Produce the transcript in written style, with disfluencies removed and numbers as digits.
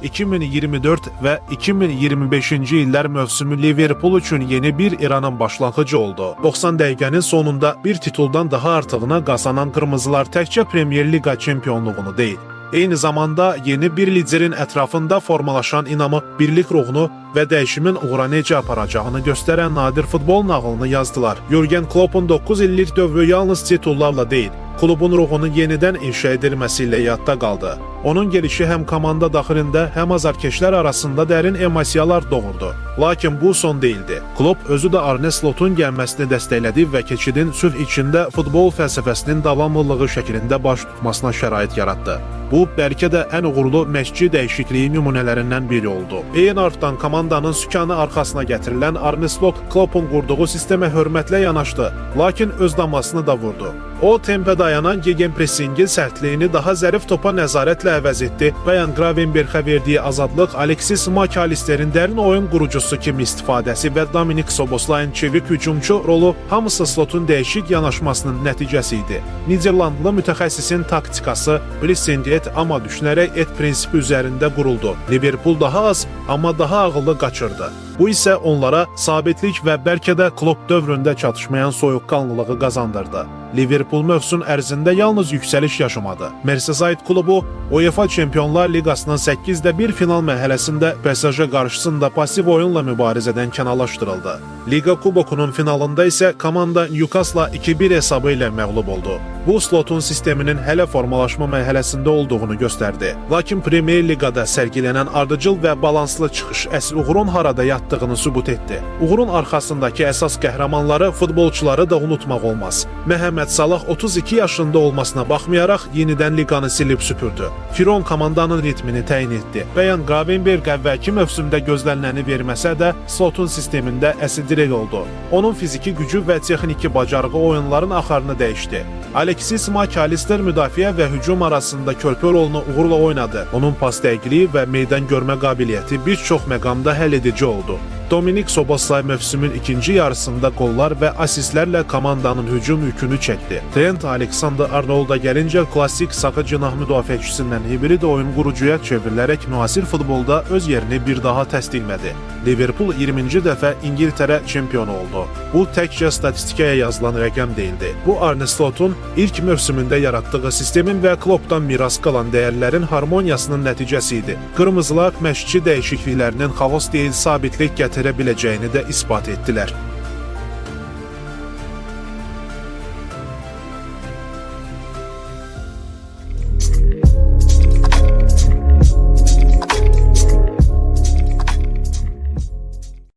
2024 və 2025-ci illər mövsümü Liverpool üçün yeni bir eranın başlanğıcı oldu. 90 dəqiqənin sonunda bir tituldan daha artığına qazanan qırmızılar təkcə Premyer Liqa çempionluğunu deyil, eyni zamanda yeni bir liderin ətrafında formalaşan inamı, birlik ruhunu və dəyişimin uğura necə aparacağını göstərən nadir futbol nağılını yazdılar. Jürgen Kloppun 9 illik dövrü yalnız titullarla deyil, klubun ruhunun yenidən inşa edilməsi ilə yadda qaldı. Onun gelişi həm komanda daxilində, həm azarkeşlər arasında dərin emosiyalar doğurdu. Lakin bu son deyildi. Klopp özü də Arne Slotun gəlməsini dəstəklədi və keçidin sülh içində futbol fəlsəfəsinin davamlılığı şəklində baş tutmasına şərait yaratdı. Bu, bəlkə də ən uğurlu məşqçi dəyişikliyi nümunələrindən biri oldu. Feyenoorddan komandanın sükanı arxasına gətirilən Arne Slot Kloppun qurduğu sistemə hörmətlə yanaşdı, lakin öz damğasını da vurdu. O, tempə dayanan gegenpressingin sərtliyini daha zərif topa nəzarətlə əvəz etdi. Ryan Gravenberchə verdiyi azadlıq, Alexis McAllister'in dərin oyun qurucusu kimi istifadəsi və Dominik Szoboszlayın çevik hücumçu rolu hamısı Slotun dəyişik yanaşmasının nəticəsi idi. Niderlandlı mütəxəssisin taktikası pressing et, amma düşünərək et prinsipi üzərində quruldu. Liverpool daha az, amma daha ağıllı qaçırdı. Bu isə onlara sabitlik və bəlkə də Klopp dövründə çatışmayan soyuqqanlılığı qazandırdı. Liverpool mövsüm ərzində yalnız yüksəliş yaşamadı. Merseyside klubu UEFA Çempionlar Liqasının 8-də 1 final mərhələsində PSG qarşısında pasiv oyunla mübarizədən kənarlaşdırıldı. Liqa Kubokunun finalında isə komanda Newcastle 2-1 hesabı ilə məğlub oldu. Bu, Slotun sisteminin hələ formalaşma mərhələsində olduğunu göstərdi. Lakin Premyer Liqada sərgilənən ardıcıl və balanslı çıxış əsl uğurun harada yatdığını sübut etdi. Uğurun arxasındakı əsas qəhrəmanları, futbolçuları da unutmaq olmaz. Məhəmməd Salah 32 yaşında olmasına baxmayaraq yenidən liqanı silib süpürdü. Firon komandanın ritmini təyin etdi. Ryan Gravenberch əvvəlki mövsümdə gözləniləni verməsə də, Slotun sistemində əsl dirək oldu. Onun fiziki gücü və texniki bacarığı oyunların axarını dəyişdi. Alexis McAllister müdafiə və hücum arasında körpü rolunu uğurla oynadı. Onun pas dəqiqliyi və meydan görmə qabiliyyəti bir çox məqamda həll edici oldu. Dominik Szoboszlai mövsümün ikinci yarısında qollar və asistlərlə komandanın hücum yükünü çəkdi. Trent Alexander-Arnolda gəlincə, klassik sağ cinah müdafiəçisindən hibrid oyun qurucuya çevrilərək müasir futbolda öz yerini bir daha təsdiqlədi. Liverpool 20-ci dəfə İngiltərə çempionu oldu. Bu, təkcə statistikaya yazılan rəqəm deyildi. Bu, Arne Slotun ilk mövsümündə yaratdığı sistemin və Kloppdan miras qalan dəyərlərin harmoniyasının nəticəsi idi. Qırmızılar məşqçi dəyişikliklərinin xaos deyil, sabitlik gətirə biləcəyini də isbat etdilər.